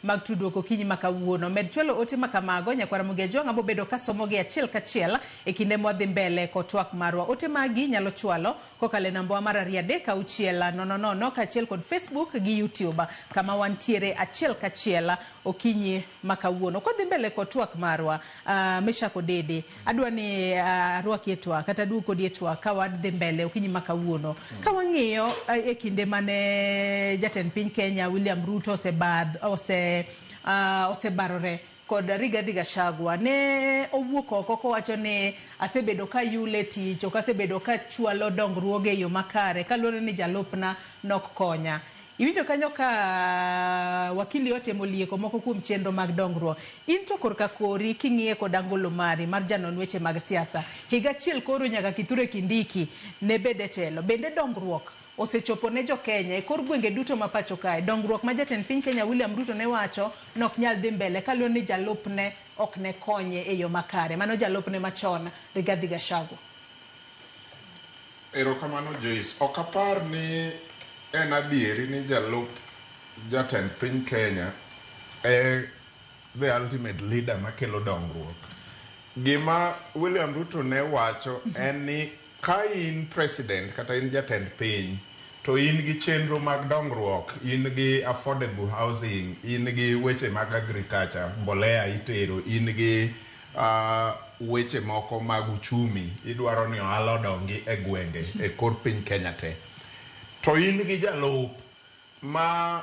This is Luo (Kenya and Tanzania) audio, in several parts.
mag tudruok okinyi ma kawuono. Med chwalo ote ma kamago, nyakwar Ramogi Ajwang' abobedo kasomogi achiel kachiel e kinde mwadhi mbele kod twak marwa. Ote magi nyalo chwalo kokalo e nambawa mar 23600 kaachiel kod Facebook gi YouTube kama wantiere achiel kachiel okinyi ma kawuono. Kwadhi mbele kod twak marwa, Meshak Odede, adwa ni arwaki e twak kata aduog kodi e twak ka wadhi mbele okinyi ma kawuono. Ka wang'iyo e kinde mane jatend piny Kenya William Ruto osebadh ose osebarore kod Rigathi Gachagua, ne owuok oko kowacho ni asebedo ka yule tich, ok asebedo ka chwalo dongruoge e yo makare kaluwore ni jalupna nok konya. Iwinjo kanyo ka wakili otemo lieko moko kuom chenro mag dongruok. In to korka kori king'iye kod angolo mari mar janon weche mag siasa, higa achiel koro nyaka Kithure Kindiki ne bed e telo. Bende dongruok osechopo ne jo Kenya e kor gwenge duto ma pacho kae? Dongruok ma jatend piny Kenya William Ruto ne wacho nok nyal dhi mbele kaluwore ni jalupne ok ne konye e yo makare. Mano jalupne machon Rigathi Gachagua. Erokamano Joyce. Ok apar ni en adieri ni jalup jatend piny Kenya e the ultimate leader makelo dongruok. Gima William Ruto ne wacho en ni ka in president kata in jatend piny to in gi chenro mag dongruok, in gi affordable housing, in gi weche mag agriculture, mbolea itero, in gi weche moko mag uchumi, idwaro ni ohala odongi e gwenge e kor piny Kenya te. To in gi jalup ma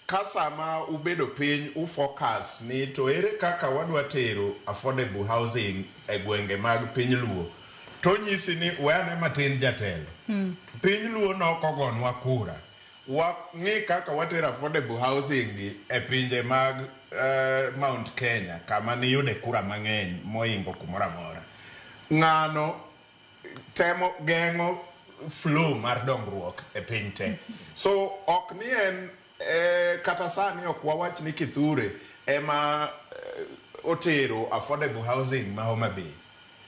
ka sama ubedo piny u focus ni to ere kaka wadwa tero affordable housing e gwenge mag piny Luo, to nyisi ni we ane matin jatelo. Piny Luo nok ogonwa kura. Wang'i kaka watero affordable housing gi e pinje mag Mount Kenya kama niyude kura mang'eny moingo kumoro amora. Ng'ano temo geng'o flow mar dongruok e piny te. So ok ni en kata sani ok wawach ni Kithure ema otero affordable housing ma Homa Bay.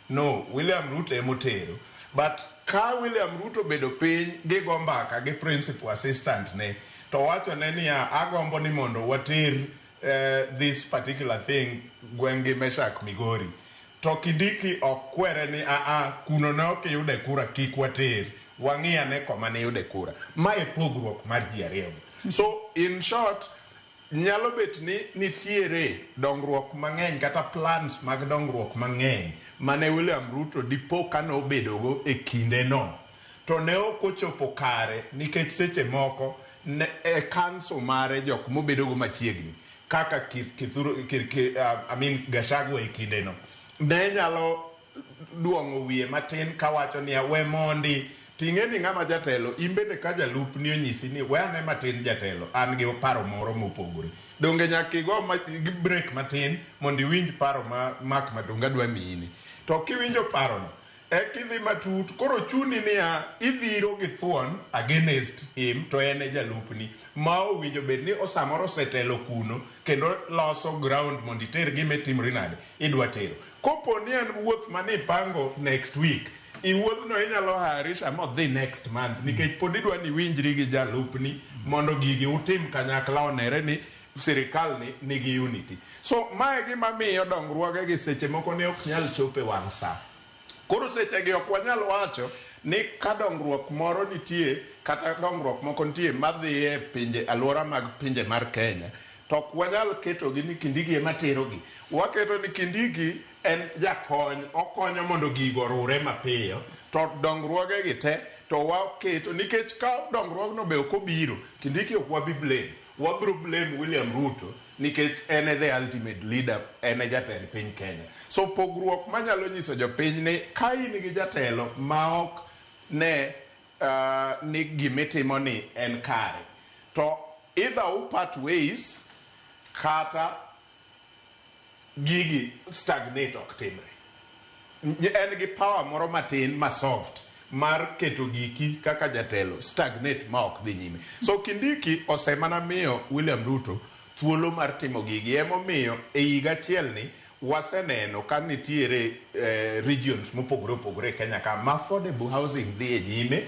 No, William Ruto ema otero. But ka William Ruto obedo piny gi go mbaka gi principal assistant ne to wachone niya agombo ni mondo water this particular thing gweng' gi Meshak Migori. To Kindiki ok kwere ni aa kuno ne ok iyude kura kik water, wang'i ane koma ne iyude kura. Ma e pogruok mar ji ariyo gi. So in short, nyalo bet ni nitiere dongruok mang'eny kata plans mag dongruok mang'eny mane William Ruto dipo ka nobedogo e kinde no to ne ok ochopo kare nikech seche moko ne, e council mare jok mobedogo machiegni kaka Kithure, I mean Gachagua e kinde no ne nyalo duong'o wiye matin kawacho niya we mondi ting'e ni ng'ama jatelo in bende ka jalupni onyisi ni we ane matin jatelo an gi paro moro mopogore donge nyaka igo break matin mondo iwinj paro ma Mark Matunga dwa miyini to kiwinjo parono ekidhi matut koro chuni niya idhiro gi thuon against him to en e jalupni ma owinjo bed ni samoro osetelo kuno kendo loso ground mondo iter gima itimri nade idwa tero kopo ni en wuoth mane ipango next week iwuodhno inyalo hairisha modhi next month nikech pod idwa ni iwinjri gi jalupni mondo gigi utim kanyakla onere ni sirikal ni nigi unity. So mae gima miyo dongruoge gi seche moko ne ok nyal chopo e wang' sa. Koro seche gi ok wanyal wacho ni ka dongruok moro nitie kata dongruok moko nitie madhi e pinje alwora mag pinje mar Kenya to ok wanyal ketogi ni Kindiki ema terogi. Waketo ni Kindiki en jakony, okonyo mondo gigo orure mapiyo to dongruoge gi te to waketo nikech ka dongruogno be ok obiro, Kindiki ok wabi blame. Wabiro blame William Ruto nikech en e the ultimate leader, en e jatend piny Kenya. So pogruok manyalo nyiso jopiny ni ka in gi jatelo ma ok ne ni gimitimo ni en kare to either u part ways kata gigi stagnate ok timre. En gi power moro matin ma soft mar keto giki kaka jatelo stagnate ma ok dhi nyime. So Kindiki osemana miyo William Ruto thuolo mar timo gigi emomiyo e higa achiel ni waseneno ka nitiere regions mopogore opogore e Kenya ka ma affordable housing dhi e nyime.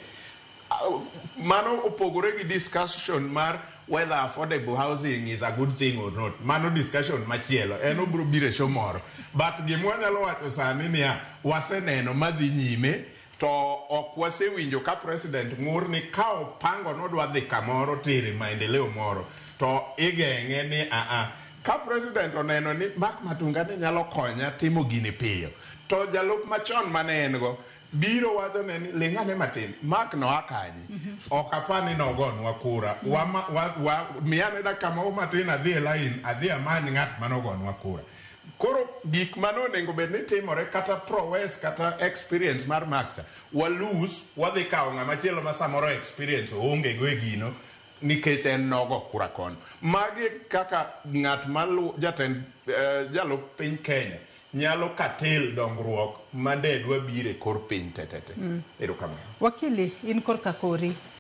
Mano opogore gi discussion mar whether affordable housing is a good thing or not. Mano discussion machielo, en obiro biro e show moro. But gima wanyalo wacho sani niya, waseneno madhi nyime to ok wasewinjo ka president ng'ur ni ka opango nodwa dhi kamoro tere maendeleo moro to igeng'e ni aa. Ka president oneno ni Mark Matunga ni nyalo konya timo gini piyo, to jalup machon mane en go biro wacho ne ni ling'ane matin, Mark noa kanye? Ok apar ni nogonwa kura. Wa, miyane dakika moko matin adhi e line, adhi amany ng'at manogonwa kura. Koro gik mane onego bed ni timore, kata prowess kata experience mar Mark cha wa lose, wadhi kawo ng'ama chielo ma samoro experience oonge go e gino nikech en nogo kura kono. Magi kaka ng'at malu jatend jalup piny Kenya nyalo katel dongruok mande dwa biro e kor piny tetete. Erokamano. Wakili, in korka kori.